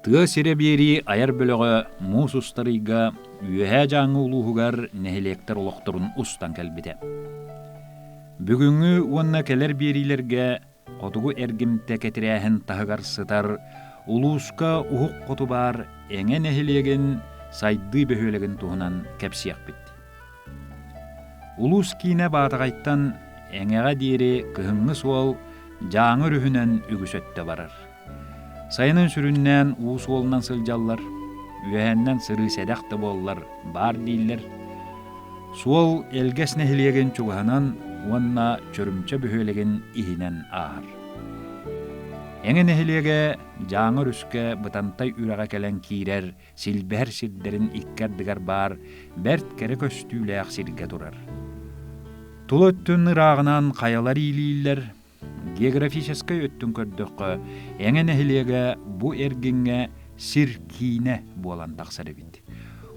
Тыа сирэ биэрии айар бөлөҕө муус устар ыйга Үөһээ Дьааҥы улууһугар нэһилиэктэр олохторун устан кэлбитэ. Бүгүҥҥү уонна кэлэр биэриилэргэ хотугу эргимтэ кэтирээһин таһыгар сытар улууска уһук хоту баар Эҥэ нэһилиэгин сайдыы бөһүөлэгин туһунан кэпсиэхпит. Улуус киинэ Баатаҕайтан Эҥэҕэ диэри кыһыҥҥы суол Дьааҥы өрүһүнэн үгүс өттө барар. Сайынын сүрүннээн уу суолунан сылдьаллар, үөһэннэн сырыы сэдэх да буоллар баар дииллэр. Суол Элгэс нэһилиэгин чугаһынан уонна Чөрүмчэ бөһүөлэгин иһинэн ааһар. Эҥэ нэһилиэгэ Дьааҥы өрүскэ Бытантай үрэҕэ кэлэн киирэр силбэһэр сирдэрин икки ардыгар баар бэрт кэрэ көстүүлээх сиргэ турар. Тула өттүн ырааҕынан хайалар иилииллэр, Географическай өттүн көрдөххө, Эҥэ нэһилиэгэ бу эргиҥҥэ сир киинэ буолан тахсар эбит.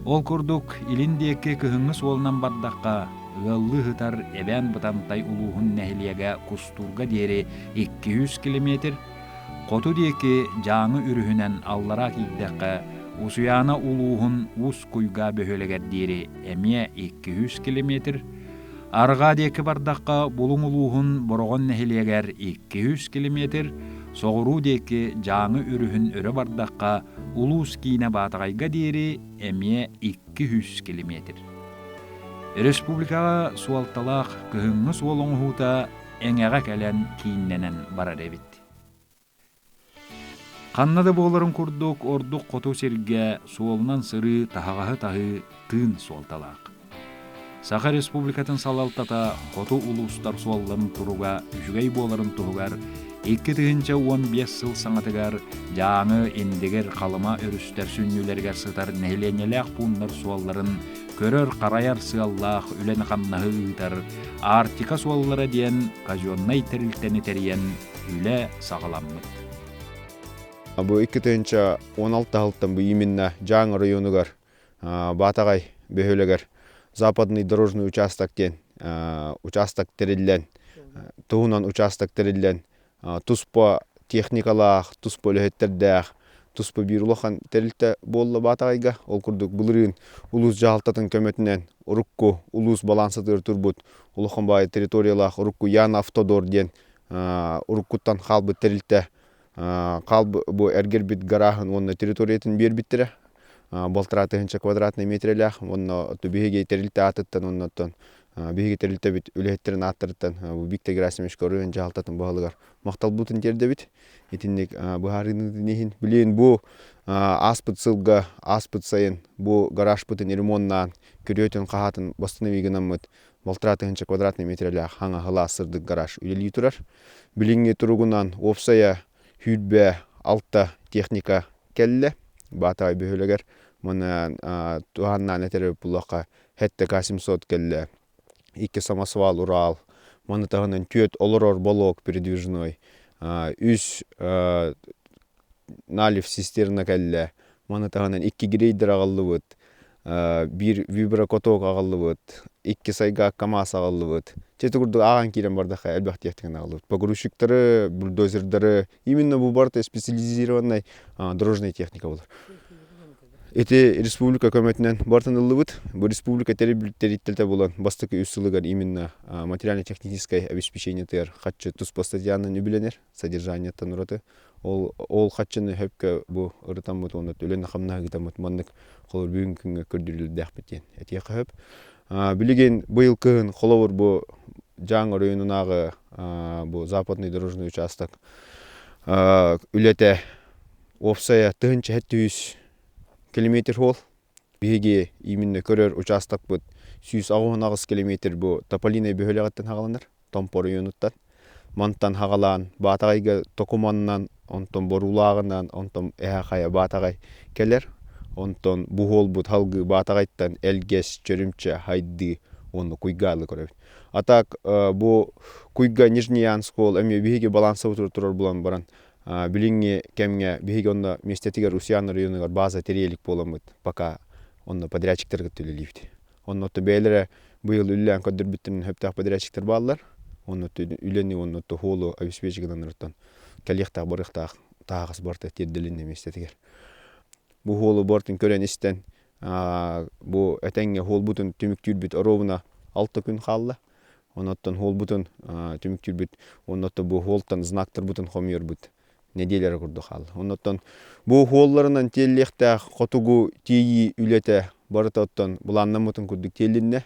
Ол курдук, илин диэки кыһыҥҥы суолунан бардахха, ыаллыы сытар Эбээн Бытантай улууһун нэһилиэгэ Кустуурга диэри 200 километр, хоту диэки Дьааҥы өрүһүнэн аллараа киирдэххэ, Усуйаана улууһун Уус Куйгаа бөһүөлэгэр диэри эмиэ 200 километр, Арҕаа диэки бардахха Булуҥ улууһун Бороҕон нэһилиэгэр 200 километр, соҕуруу диэки Дьааҥы өрүһүн өрө бардахха улуус киинэ Баатаҕайга диэри эмиэ 200 километр. Республикаҕа суолталаах кыһыҥҥы суол оҥоһуута Эҥэҕэ кэлэн кииннэнэн барар эбит. Ханна да буоларын курдук, ордук хоту сиргэ суолунан сырыы, таһаҕаһы таһыы тыын суолталаах. Саха Республикатын салалтата хоту улуустар суолларын туруга үчүгэй буоларын туһугар 2015 сыл саҥатыгар Дьааҥы, Индигир, Халыма өрүстэр сүнньүлэригэр сытар нэһилиэнньэлээх пууннар суолларын көрөр-харайар сыаллаах үлэни-хамнаһы ыытар Арктика суоллара диэн казеннай тэрилтэни тэрийэн үлэ саҕаламмыт. Бу 2016 сылтан бу именно Дьааҥы оройуонугар Баатаҕай бөһүөлэгэр Западный дорожный участок диэн участок тэриллэн, туһунан участок тэриллэн туспа техникалаах, туспа үлэһиттэрдээх, туспа биир улахан тэрилтэ буолла Баатаҕайга. Ол курдук былырыын улуус дьаһалтатын көмөтүнэн урукку улуус балаансатыгар турбут улахан баай территориялаах урукку Ян Автодор диэн уруккуттан хаалбыт тэрилтэ бу эргэрбит гарааһын уонна территориятын биэрбиттэрэ. Балтараа тыһыынча квадратный метрэлээх уонна биһиги тэрилтэ аатыттан уонна оттон биһиги тэрилтэбит үлэһиттэрин ааттарыттан Виктор Герасимович Корыгин дьаһалтатын баһылыгар махталбытын тиэрдэбит. Итинник быһаарыытын иһин билигин бу ааспыт сылга, ааспыт сайын бу гаражпытын ремоннаан, күрүөтүн хаһаатын восстанови гынаммыт балтараа тыһыынча квадратный метрэлээх хаҥа сылаас сырдык гараж үлэлии турар. Билиҥҥи туругунан уопсайа 26 техника кэллэ. Баатаҕай бөһүөлэгэр уонна туһааннаан этэр буоллахха сэттэ К700 кэллэ, икки самосвал Урал, маны таһынан түөрт олорор балок передвижной, үс Налив цистерна кэллэ, маны таһынан икки грейдер аҕаллыбыт, биир виброкоток аҕаллыбыт, икки сайга КАМАЗ аҕаллыбыт. Чэ ити курдук ааҕан киирэн бардахха элбэх техниканы аҕаллыбыт. Погрузчиктары, бульдозердары, именно бу барыта специализированный дорожная техника болар. Ити республика көмөтүнэн барытын ыллыбыт. Бу республика тэрилтэтэ буолан бастакы үс сылыгар именно материально-техническое обеспечениетыгар хаччы туспа статьянан үбүлэнэр. Содержаниеттан ураты ол ол хаччыны хөпкө бу ырытаммыт уонна үлэни-хамнаһы ыытаммыт маннык холобур бүгүҥҥү күҥҥэ көрдөрүүлэрдээхпит диэн этиэххэ сөп. Билигин быйыл кыһын холобур бу Дьааҥ оройуонунааҕы бу западный дорожный участок үлэтэ уопсайа 1700 километр суол. Биһиги именно көрөр участокпыт 188 километр бу Тополиный бөһүөлэҕиттэн хаҕаланар. Томпо оройуонуттан. Мантан хаҕалаан Баатаҕайга Токуманынан, онтон Боруулааҕынан, онтон Эһэ Хайа Баатаҕай кэлэр. Онтон бу уолбут салгыы Баатаҕайтан Элгэс, Чөрүмчэ, Хайдыы уонна Куйгаалы көрөбүт. А так бу Куйга Нижнеянск уол эмиэ биһиги балансабытыгар турар буолан баран билиҥҥи кэмҥэ биһиги онно миэстэтигэр Усуйаан оройуонугар база тэрийэ илик буоламмыт пока онно подрядчиктарга үлэлиибит. Онно бэйэлэрэ быйыл үлэлээн көрдөрбүттэрин сөптөөх подрядчиктар бааллар. Онно үлэни уонна хуолу обеспечить гынаннарыттан кэлиэхтээх барыахтаах таһаҕас барыта тиэрдилиннэ миэстэтигэр. Бу хуолу бортун көрөн истэн бу этэҥҥэ хуолбутун түмүктүүрбүт оруобуна 6 күн хаалла. Онуттан хуолбутун түмүктүүрбүт, оннуттан бу хуолтан знактарбытын хомуйарбыт нэдиэлэ эрэ курдук хаалла. Оннуттан бу хуолларынан тиэллиэхтээх хотугу тиэйии үлэтэ барыта оттон былааннаммытын курдук тиэллиннэ.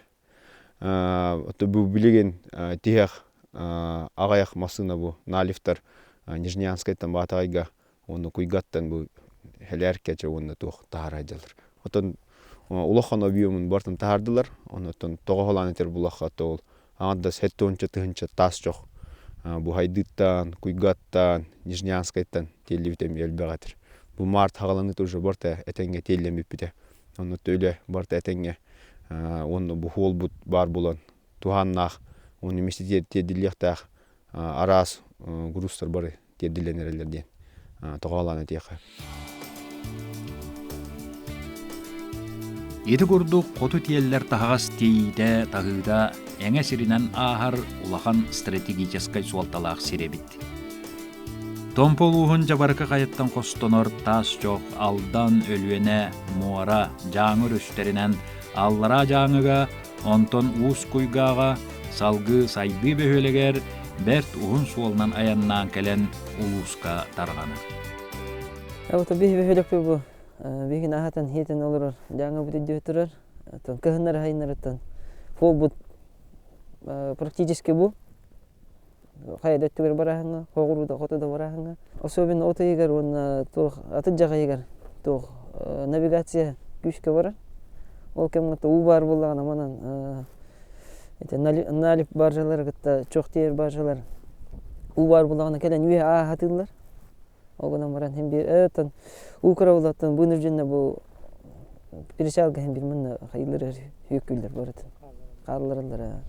Бу билигин тиһэх аҕыйах массыына бу Налевтар Нижнеянскайтан Баатаҕайга уонна Куйгаттан бу Хэлээркэчэ уонна туох таһаара дьалар. Отон улахан объемун бартын таһаардылар. Оннуттан тоҕо холаан этэр булахха ол аҥардас 70 тыһыынча таас чох бу Хайдыттан, Куйгаттан, Нижнеянскайтан тиэллибит эмиэ элбэх этэр. Бу март хаҕаланыыта уже барта этэҥҥэ тиэллэн бүппүтэ. Онно үлэ барыта этэҥҥэ уонна бу хуолбут баар буолан туһааннаах уонна миэстэтигэр тиэрдиллиэхтээх араас грузтар бары тиэрдиллэн эрэллэр диэн тоҕоолоон этиэхэ. Ити курдук хоту тиэллэр таһаҕас тиэйиитэ, таһыыта эҥэ сиринэн ааһар улахан стратегическай суолталаах сир эбит. Томпо улууһун Дьабарыкы хайаттан хостонор таас чох Алдан, Өлүөнэ, Муора, Дьааҥы өрүстэринэн Аллараа Дьааҥыга, онтон Уус Куйгааҕа, салгыы Сайдыы бөһүөлэгэр бэрт уһун суолунан айаннаан кэлэн улууска тарҕанар. Ото биһи бөһүөлэкпит бу биһигин аһатан хиэтэн олорор Дьааҥыбыт үрдүө турар. Оттон кыһыннары хайыннарыттан фолбут практически бу хайа да өттүгэр барааһыҥҥа, хоҕуруу да хоту да барааһыҥҥа. Особенно от ыйыгар уонна туох атырдьах ыйыгар туох навигация күүскэ барар. Ол кэмҥэ уу баар буоллаҕына манан ити налип баржалары кытта чох тиэр баржалар уу баар буоллаҕына кэлэн үөһэ ааһатыыллар. Ол гынан баран син биир оттон уу кыра буоллаттан вынужденно бу причалга син биир манна хайыылар үөккүүллэр барытын хааллараллара.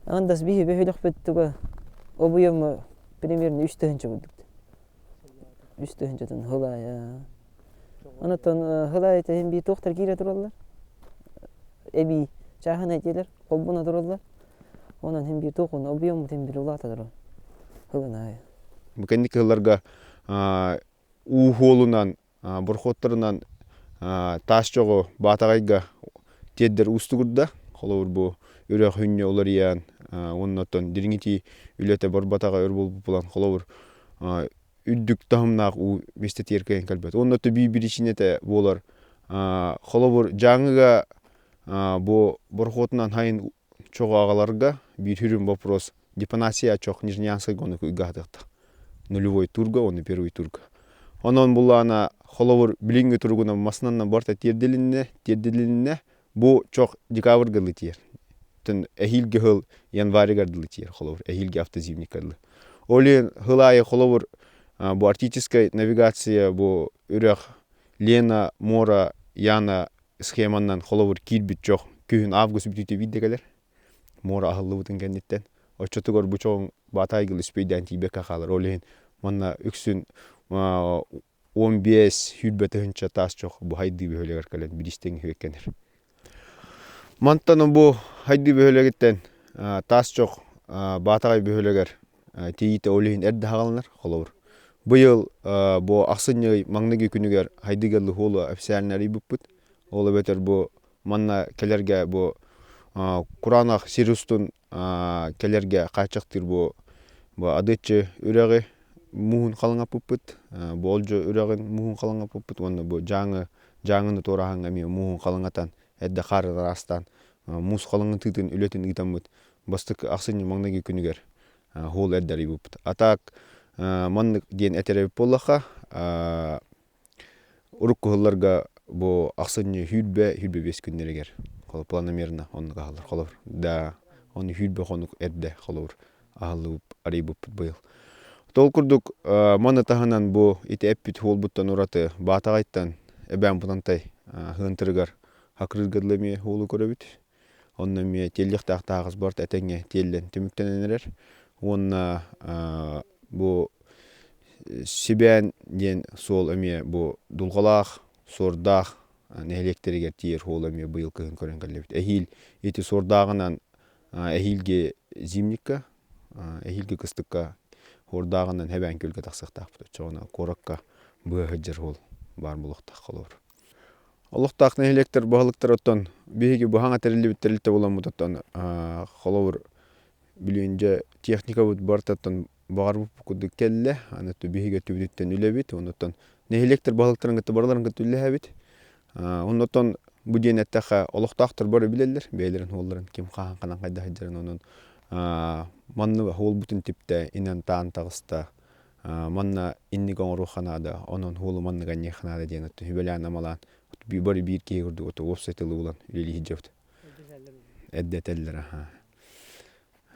Андас биһи бөһүлэхпит туга обуйама примерно 3 тыһыынча курдук. 3 тыһыынчатын хылаайа. Онотон хылаайа иһин бии туохтар киирэ тураллар. Эбии чааһынай дьиэлэр холбоно тураллар. Онон иһин бии туох объеммут иһин бир улаата турар. Хылынаайа. Бу кэнники сылларга уу хуолунан, борхуоттарынан таас чоҕу Баатаҕайга тиэрдэр уустугурда. Холобур, бу үрэх хүнньэ уларыйан, уонна оттон дириҥитии үлэтэ барбатаҕа өр буолбут буолан, холобур, үрдүк таһымнаах уу миэстэтигэр кыайан кэлбэт. Уонна төбүү биричиинэтэ буолар. Холобур, Дьааҥыга бу борохуотунан хайын чоҕу аҕаларга биир сүрүн вопрос депонация чох Нижнеянскайга ону ыйгаһатыахтаах. Нулевой турга уонна первый турга. Онон булаана холобур билиҥҥи туругунан массыынанан барыта тиэрдилиннэ, тиэрдилиннэ. Бу чох декабрьга дылы тиийэр. Эһиилги сыл январьыгар дылы тиийэр холобур, эһиилги автозимникка дылы. Ол иһин сыл аайы холобур бу арктическай навигация бу үрэх Лена, Мора, Яна схеманан холобур киирбит чох күһүн август бүтүүтэ биирдэ кэлэр. Муора аһыллыбытын кэнниттэн. Оччотугар бу чоҕуҥ баатаайгыл үспүйдээн тиийбэккэ хаалар. Ол иһин манна үксүн 15-20 тыһыынча таас чох бу Хайдыы бөһүөлэгэр кэлэн бириистэҥ үһүөккэнэр. Мантан бу Хайдыы бөһүөлэгиттэн таас чох Баатаҕай бөһүөлэгэр тиийиитэ ол иһин эрдэ хааланар, холобур. Быйыл бу ахсынньы ый маҥнайгы күнүгэр Хайдыга Лыхуолу официально арыйбыппыт. Ол эбэтэр бу манна кэлэргэ бу кураанах сир устун кэлэргэ хааччахтыыр бу бу Адыаччы үрэҕи мууһун халыҥаппыппыт, бу Олдьо үрэҕин мууһун халыҥаппыппыт уонна бу Дьааҥы Дьааҥыны туорааһыҥҥа эмиэ мууһун халыҥатан эрдэ хаар ыраастаан муус халыҥатыытын үлэтин ыытаммыт бастакы ахсынньы маҥнайгы күнүгэр хуол эрдэ арыйбыппыт. А так маннык диэн этэр эбит буоллахха урукку сылларга бу ахсынньы 20 25 күннэригэр планомерно оннук аһыллар холобур да ону 20 хонук эрдэ холобур аһыллыбыт арыйбыппыт быйыл. Ол курдук маны таһынан бу ити эппит хуолбуттан ураты Баатаҕайтан Эбээн Бытантай Һыантырыгар Хакырыырга дылы эмиэ хуолу көрөбүт. Онно эмиэ тиэллиэхтээх таһаҕас барыта этэҥҥэ тиэллэн түмүктэнэн эрэр. Уонна бу Сибээн диэн суол эмиэ бу Дулҕалаах, Суордаах нэһилиэктэригэр тиийэр суол эмиэ быйыл кыһын көрөн кэллибит. Эһиил ити Суордааҕынан эһиилги зимникка, эһиилги кыстыкка Суордааҕынан Эбээн күөлгэ тахсыахтаахпыт. Оччоҕуна куоракка быа сылдьар суол. баар буолуохтаах холобур. Олохтоох нэһилиэктэр баһылыктар оттон биһиги быһаҥа тэриллибит тэрилтэ буоламмыт оттон холобур билигин дьэ техникабыт барытыттан баҕарбыт курдук кэллэ. Аны биһиги өттүбүтүттэн үлэбит, оннуттан нэһилиэктэр баһылыктарын кытта барыларын кытта үлэлэһэбит. Оннуттан бу диэн эттэххэ олохтоохтор бары билэллэр бэйэлэрин уолларын ким хаһан ханан хайда сылдьарын онон манна уолбутун типтэ инэн таан таҕыста манна инник оҥоруохха наада онон уолу маннык анньыахха наада диэн оттон сүбэлээн-амалаан бары биир киһи курдук уопсай тылы булан үлэлии сылдьабыт. Эрдэ этэллэр аха.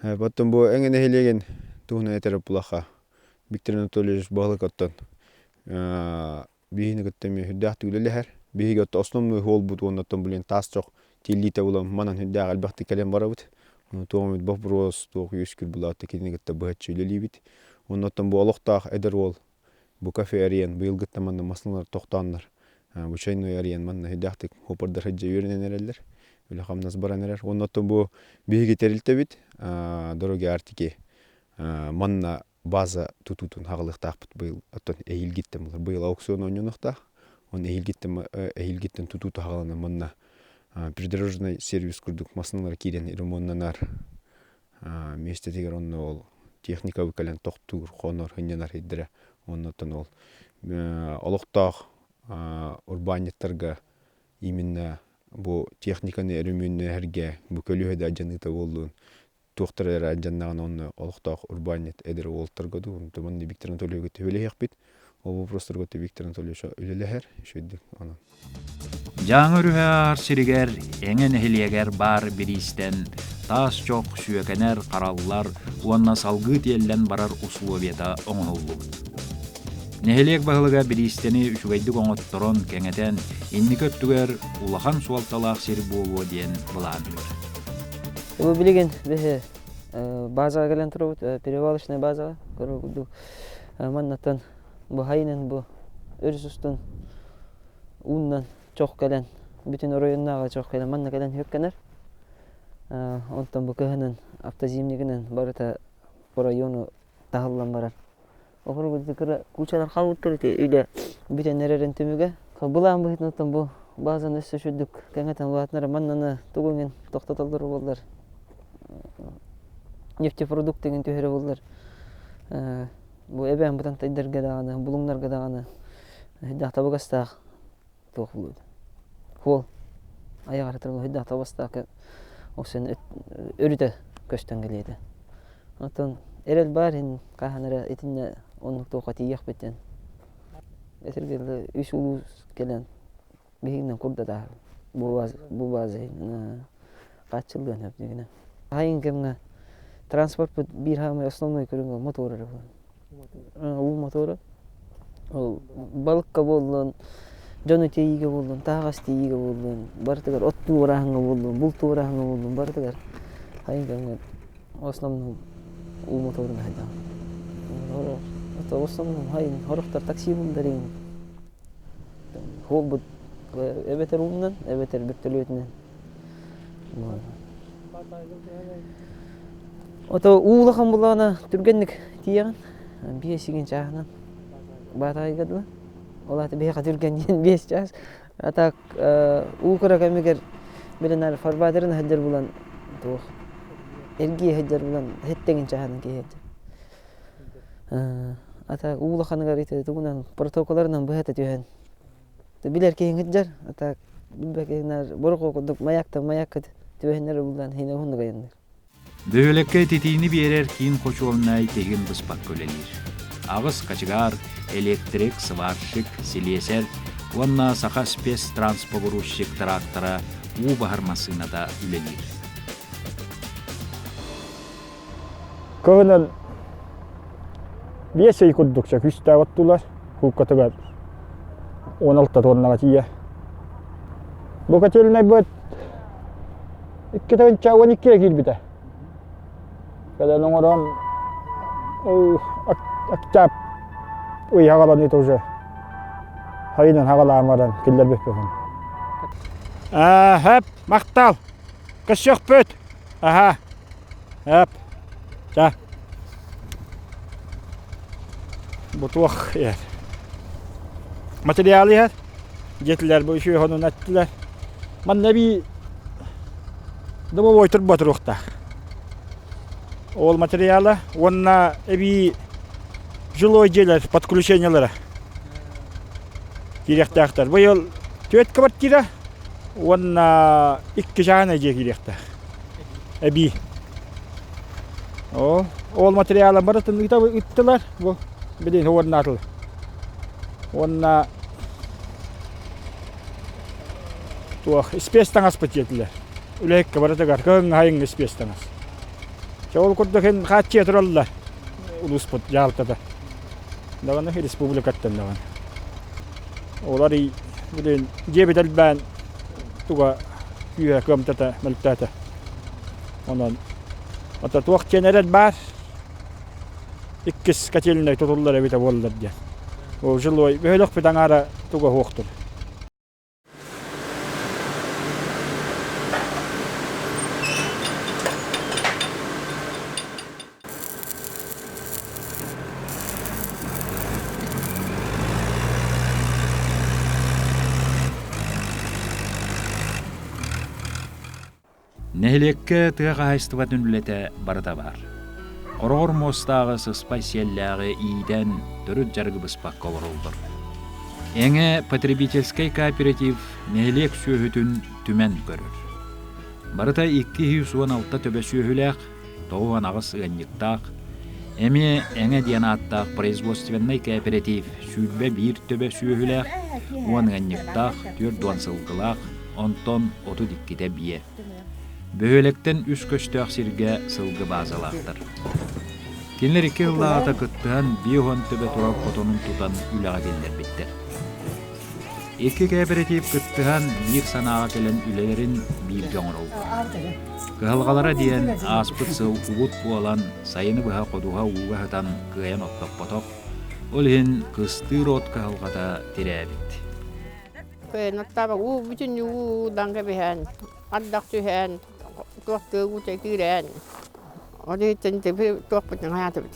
Оттон бу Эҥэ нэһилиэгин туһунан этэр булаха Виктор Анатольевич баһылык оттон биһини кытта эмиэ сүрдээх үлэлэһэр. Биһиги оттон основной суолбут уонна оттон блин таас чох тиэллиитэ булан манан сүрдээх элбэхтик кэлэн барабыт. Ону туох эмит боппуруос, туох үөскүүр булаатта кинини кытта быһаччы үлэлиибит. Уонна оттон бу олохтоох эдэр уол бу кафе арыйан быйылгыттан манна массыыналар тохтооннор бу чайной арыйан манна сүрдээхтик хопордар сылдьа үөрэнэн эрэллэр. Үлэ-хамнас баран эрэр. Уонна оттон бу биһиги тэрилтэбит Дороги Арктики манна база тутуутун хаҕылыахтаахпыт быйыл оттон эһиилгиттэн булар быйыл аукцион оонньонуохтаах он эһиилгиттэн эһиилгиттэн тутуута хаҕаланан манна придорожный сервис курдук массыыналар киирэн ремоннанар миэстэтигэр онно ол техника кэлэн тохтуур хонор сынньанар сирдэрэ оннуттан ол олохтоох урбаанньыттарга именно бу техниканы өрөмүөннэһэргэ бу көлүөһэ да алдьаныыта буоллун туохтара эрэ алдьаннаҕына онно олохтоох урбаанньыт эдэр уолаттарга дуу, онтон манна Виктор Анатольевиһы түбэлэһиэхпит. Ол вопростарга Виктор Анатольевич үлэлэһэр, үчүгэйдик онон. Дьааҥы өрүһэ аар сиригэр, Эҥэ нэһилиэгэр баар бириистэн таас чох сүөкэнэр, хараллар уонна салгыы тиэллэн барар условиета оҥоһуллубут. Нэһилиэк баһылыга бириистэни үчүгэйдик оҥотторон, кэҥэтэн, инники өттүгэр улахан суолталаах сир буолуо диэн былаанныыр. Бу билигин биһи базаҕа кэлэн турабыт, перевалочная базаҕа көрөр курдук. Маннаттан бу хайынан бу өрүс устун ууннан чох кэлэн, бүтүн оройуоннааҕы чох кэлэн манна кэлэн үөккэнэр. Онтон бу кыһынын автозимнигинэн барыта по району таһыллан барар. Оһуругу кыра кучалар хаалбыттар ити үлэ бүтэн эрэрин түмүгэ. Былаан быһыытынан бу базаны өссө сүрдүк кэҥэтэн улаатынара маннаны тугу иҥин тохтотоллор буоллар нефтепродукт иҥин түһэрэ буоллар бу эбээн бытантайдарга даҕаны булуҥнарга даҕаны табыгастаах туох буолуо Хуол айаҕар хайдах табастаах оксен өрүтэ көстөн кэлиэтэ. Оттон эрэл баар иһин хаһан эрэ итиннэ оннук туохха тиийиэхпит диэн. Этэргэ үс улуус кэлэн биһигинэн курдатааһын бу база иһин хааччыллыан сөп дигинэ. Хайын кэмҥэ транспортпут биир хаамай основной көрүҥэ мотор эрэ буолар. Уу мотора. Ол балыкка буоллун, дьону тиэйиигэ буоллун, таһаҕас тиэйиигэ буоллун, барытыгар от туурааһыҥҥа буоллун, булт туурааһыҥҥа буоллун, барытыгар хайын кэмҥэ в основном уу моторун хайдаҕа. В основном хайын хорохтор такси булдар иҥин. Хуолбут эбэтэр уунан, эбэтэр бөртөлүөтүнэн. Ото уу улахан буллаҕына түргэнник тиийэҕин, биэс игин чааһынан Баатаҕайга дылы. Ол аата биһиэхэ түргэн диэн биэс чаас. А так уу кыра кэмигэр билин фарбатерын сылдьар булан туох эргийэ сылдьар булан һэттэҥин чааһынан киһи сылдьар. А так уу улаханыгар ити тугунан протоколарынан быһата түһэн Билэр киһиҥ сылдьар, а так билбэт киһиҥ борохуо курдук маяктан маякка түбэһиннэр ыллаан иһинэ уһуннук айанныыр. Бөһүөлэккэ ититиини биэрэр киин хочуолунай тиһигин быспакка үлэлиир. Аҕыс кочегар, электрик, сварщик, силиэсэр уонна саха спецтранспогрузчик трактора уу баһар массыыната үлэлиир. Кыһынын биэс ый курдук күүстээх оттуулар кууккатыгар 16 тоннаҕа тиийэ. Бу котельнайбыт 2 12 киирбитэ. Кэлэн оҥорон октябрь ый хаҕаланыыта уже хайынан хаҕалаан баран киллэрбиппин. Һэп, махтал. Көрсүөхпүт. Аха. Эп. Ча. Бу туох эр. Материал иһэр. Диэтилэр бу үчүгэй хонун эттилэр. Манна эбии домовой турба туруохтаах. Ол материала уонна эбии жилой дьиэлэр подключениелара киириэхтээхтэр. Быйыл түөрт квартира уонна икки чааһынай дьиэ киириэхтээх. Эбии. Ол, ол материала барытын ыыттылар. Бу билигин уоннаатылар. Уонна туох испиэс таҥаспыт диэтилэр. Үлэһиккэ барытыгар кыһыҥҥы сайыҥҥы испиэс таҥас. Чэ ол курдук иһин хааччыйа тураллар улууспут дьаһалтата. Даҕаны республикаттан даҕаны. Олор билигин дьиэбит элбээн туга күүһэ кыамтата мөлтөөтө. Онон ото туох диэн эрэл баар иккис котельнай тутуллар эбитэ буоллар диэн. Ол жилой бөһүөлэкпит аҥаара туга суохтур. Нэһилиэккэ тыа хаһаайыстыбатын үлэтэ барыта баар. Хороҕор муостааҕы сыспай сиэллээҕи иитэн төрүт дьарыгы быспакка олороллор. Эҥэ потребительскай кооператив нэһилиэк сүөһүтүн түмэн көрөр. Барыта 216 төбө сүөһүлээх, 98 ыанньыктаах, эмиэ Эҥэ диэн ааттаах производственнай кооператив 21 төбө сүөһүлээх, 10 ыанньыктаах, 40 сылгылаах, онтон 32-тэ биэ. Бөһүөлэктэн үс көстөөх сиргэ сылгы баазалаахтар. Кинилэр икки сыллааҕыта кыттыһан 50 төбө турар хотонун тутан үлэҕэ киллэрбиттэр. Икки кээпэрэтиип кыттыһан биир санааҕа кэлэн үлэлэрин бииргэ оҥороллор. Кыһалҕалара диэн ааспыт сыл угут буолан сайыны быһа ходуһа ууга сытан кыайан оттоппотох, ол иһин кыстыыр от кыһалҕата тирээбит. Кыайан оттообо уу бүтүн уу даҥга биһэн, ардах түһэн, туох тыа уута киирэн, ол иһиттэн туохпутун хайаатыбыт.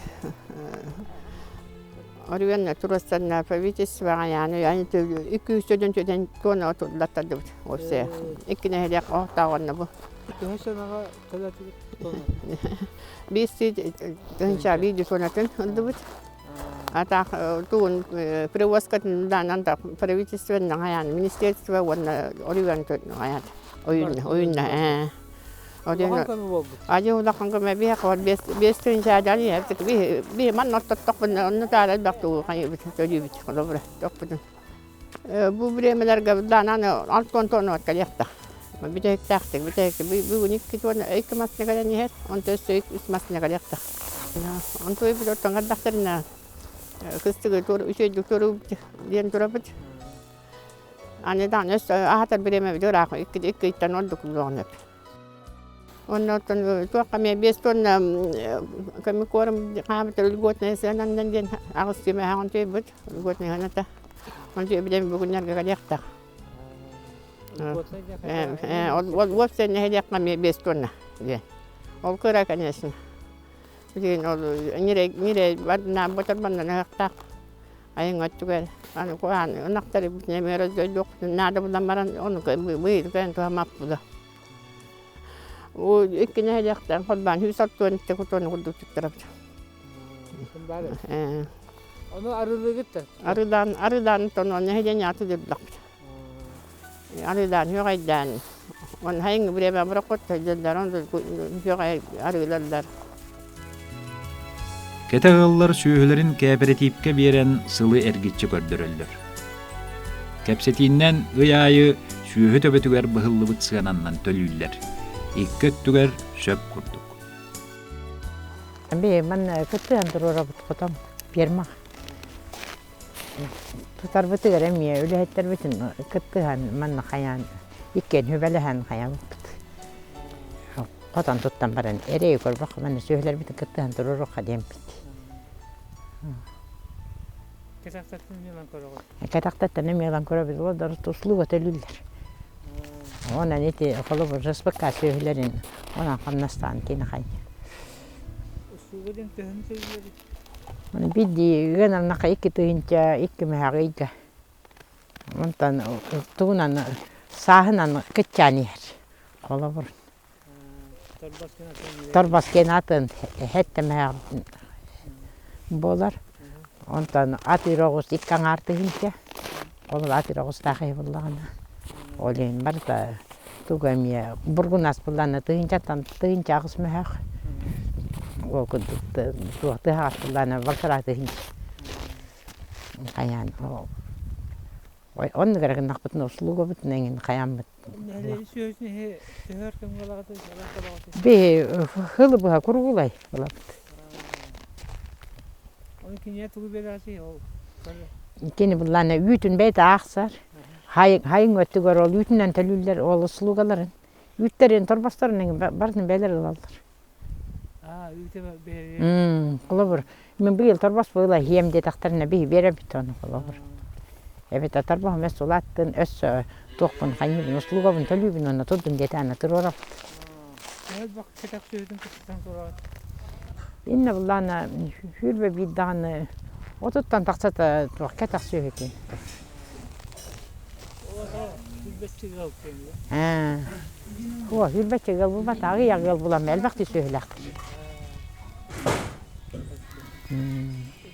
Оройуонна туруорсанна правительствоҕа яны икки үс төдөн төдөн туона отуллаттардыбыт уопсайа. Икки нэһилиэк оһохтооҕунна бу. Төһө сыанаҕа төлөөтүгүт? Биир тыһыынча биир туонатын ыллыбыт. А так тугун привозкатын даанан да правительственный аян министерство уонна оройуон аян ойунна ойунна ээ Улахан көмө буолбут. Adi улахан көмө биһиэхэ бар биэс биэс тыһыынча би би манна оттоттохпуна онно таара элбэх тугу хайыбыт төлүүбүт холобура тохпутун. Бу бириэмэлэргэ даанан алтон тонна кэлиэхтэх. Бүтэһиктээхтик бүтэһик бүгүн икки тонна икки массыына кэлэн иһэр, онто өссө үс массыына кэлиэхтэх. Онто бит оттон кэллэхтэринэ кыстыгы туор үчүгэйдик туоруубут диэн турабыт. Аны даҕаны өссө аһатар бириэмэбит ыраах икки икки ыйтан ордук буолуоҕун сөп. Уонна оттон туохха эмиэ биэс тонна комикорм хаамыт льготная сыананнан диэн аҕыс түмэһэҕин түүйбүт льготная сыаната. Онту билэн бүгүннэргэ кэлиэхтээх. Ол уопсай нэһилиэккэ эмиэ биэс тонна диэн. Ол кыра, конечно. Билигин ол ньирэй ньирэй барданаан ботор баннан ыһыахтаах. Айыҥ өттүгэр аны куһаҕан ынахтары бүтүнэ дойдуохпутун наада булан баран ону быйыл кэлэн туһаммаппыт. Икки нэһилиэктэн холбоон сүүс алтыан икки кутуону курдук туттарабыт. Ону арыылыыгыт да? Арыылаан арыылаан тонуон нэһилиэнньэ атыылыырдахпыт. Арыылаан үөҕэйдээн он хайыҥ время бороххот дьыллар он үөҕэй арыылаллар. Кэтэх ыаллар сүөһүлэрин кээпэрэтиипкэ биэрэн сылы эргиччи көрдөрөллөр. Кэпсэтииннэн ый аайы сүөһү төбөтүгэр быһыллыбыт сыананнан төлүүллэр. Икки өттүгэр сөп курдук. Би манна кыттыан туруорабыт хотон ферма. Тутарбытыгар эмиэ үлэһиттэрбитин кыттыһан манна хайаан иккиэн сүбэлэһэн хайабыппыт. Хотон туттан баран эрэйи көрбөх манна сүөһүлэрбитин кыттыһан туруоруохха диэммит. Кэтэхтэттэн эмиэ ылан көрөҕүт? Кэтэхтэттэн эмиэ ылан көрөбүт. Олор услуга төлүүллэр. Онон ити холобур РСПК сүөһүлэрин онон хамнастаан кини хай. Услуга диэн төһөнү төлүүллэр? Биирдии ыан аннаха икки тыһыынча икки мөһөөх ыйга. Онтон тугунан сааһынан кыччаан иһэр. Холобур. Торбос диэн атын эһэттэмээх буолар. Онтон атыыр оҕус икки аҥаар тыһыынча. Ол атыыр оҕустаах киһи буоллаҕына. Ол иһин барыта тугу эмиэ бургунас буллаҕына тыһыынчаттан тыһыынча аҕыс мөһөөх. Ол курдук туох тыһаҕас буллаҕына балтараа тыһыынча. Хайаан оннук эрэ гыннахпытына услугабытын эҥин хайааммыт. Биһи хылы быһа куругулай ылабыт. Кини буллаана үүтүн бэйэтэ аахсар. Хайыҥ өттүгэр ол үүтүнэн төлүүллэр ол услугаларын. Үүттэрин торбосторун барытын бэйэлэр ылаллар. Холобур, мин быйыл торбос быыла иһиэм диэтэхтэринэ биһи биэрэбит ону холобур. Эбэтэр торбоһум өссө улааттын, өссө туохпун хайыыбын, услугабын төлүүбүн уонна турдун диэтэ аны туруорабыт. Иннэ буллаана сүүрбэ биир даҕаны отуттан тахсата туох кэтэх сүөһүтүн. Оо, сүүрбэччэ ыал булбата, аҕыйах ыал булан элбэхтик сүөһүлээхтэр.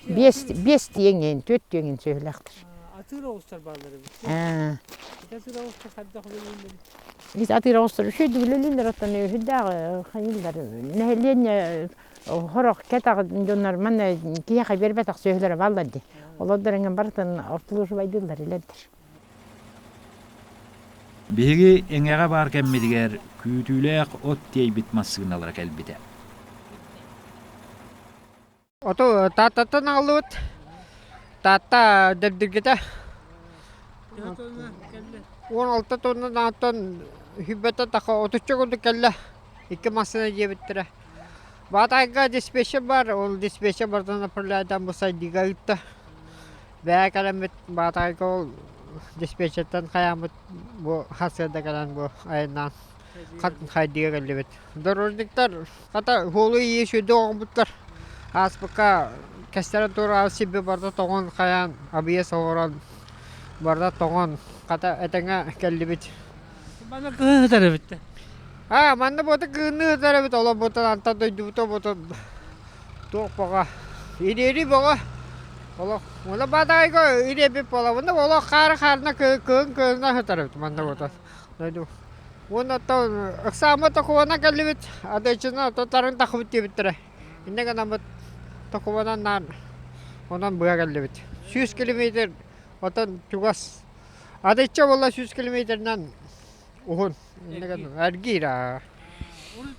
Биэс, биэс тиэҥин, түөрт тиэҥин сүөһүлээхтэр. Атыыр оҕустар бааллар эбит. Атыыр оҕустар хайдах үлэлииллэрий? Ис атыыр оҕустар үчүгэйдик үлэлииллэр, оттон үһүрдээх хайыыллар нэһилиэнньэ Сорох кэтэх дьоннор манна киһиэхэ биэрбэтэх сүөһүлэрэ бааллар дии. Олордор эҥин барытын обслуживайдыыллар илэрдэр. Биһиги Эҥэҕэ баар кэммитигэр күүтүүлээх от тиэйбит массыыналара кэлбитэ. Оту Тааттаттан аҕаллыбыт. Таатта Дэбдиргэтэ. 16 тоннадан сүүрбэттэн тахса отучча курдук кэллэ. Икки массыына диэбиттэрэ. Баатайга диспетчер бар, ол диспетчер барытын направляйдаан бу сайдыыга ыытта. Бэйэ кэлэммит Баатайга ол диспетчертэн хайааммыт бу сарсыарда кэлэн бу айаннаан хайдыыга кэллибит. Дорожниктар хата суолу ийи сүрдүк оҥорбуттар. Ааспыкка кэстэрэн турар сирби барыта тоҥон хайаан абыйа оҥорон барыта тоҥон хата этэҥҥэ кэллибит. Манна кыһын сытар эбит. Аа, манна буота кыһынныы сытар эбит, олох буотан антан дойдубута буотан туох баҕа, ириэри бөҕө. Олох, уонна баатаҕайга ириэбит буолабын олох хаары хаарына кыһын кыһына сытар эбит манна буотан дойду. Уонна оттон ыксаама токубанан кэллибит, адыаччына тотарын тахыбыт диэбиттэрэ. Иннэ гынаммыт токубанан наан онон быа кэллибит. 100 километр отон чугас Адычча буолла 100 километрынан уһун. Эргиир аа.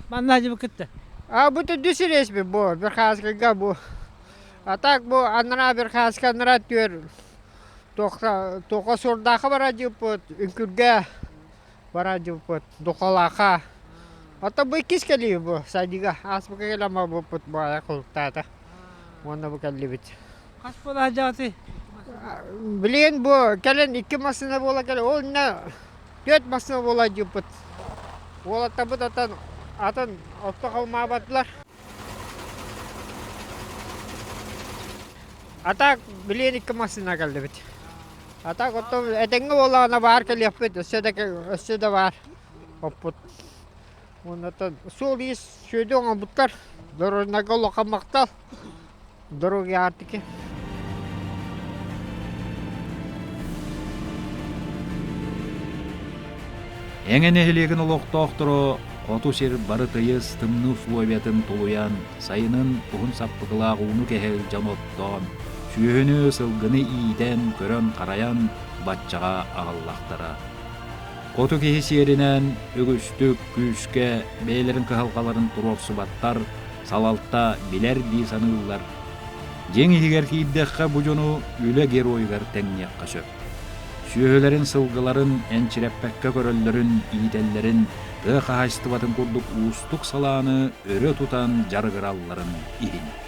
Манна дьыбыкытта. А бу төрдүс рейс бу Верхоянскайга бу. А так бу анараа Верхоянскай анараа түөр туохха туохха суордаахха бара дьыппыт, Үҥкүргэ бара дьыппыт, Духалаха. Ото бу иккис кэлии бу садига ааспыкка кэлэн барбыппыт бу айах кулуктаата. Уонна бу кэллибит. Хас буола сылдьаҕытый? Билигин бу кэлин икки массыына буола кэлин ол иннэ түөрт массыына буола дьыппыт. Уолаттарбыт атын атын отто халмаабатылар. А так билигин икки массыына кэллибит. А так оттон этэҥҥэ буоллаҕына баар кэлиэхпит өссө да өссө да баар оппут. Уонна суол-иис сүөдү оҥорбуттар. Дорожнайга улахан махтал. Дороги Арктики. Эҥэ нэһилиэгин олохтоохторо хоту сир бары тыйыс тымныы условиятын тулуйан, сайынын уһун саппыкылаах ууну кэһэ илдьэн оттоон, сүөһүнү, сылгыны иитэн, көрөн-харайан баччаҕа аҕаллахтара. Хоту киһи сиэринэн үгүстүк күүскэ бэйэлэрин кыһалҕаларын туруорсубаттар, салалта билэр дии саныыллар. Дьиҥ иһигэр киирдэххэ бу дьону үлэ геройугар тэҥниэххэ сөп. Сүөһүлэрин, сылгыларын энчирэппэккэ көрөллөрүн, иитэллэрин, тыа хаһаайыстыбатын курдук уустук салааны өрө тутан дьарыгыралларын иһин.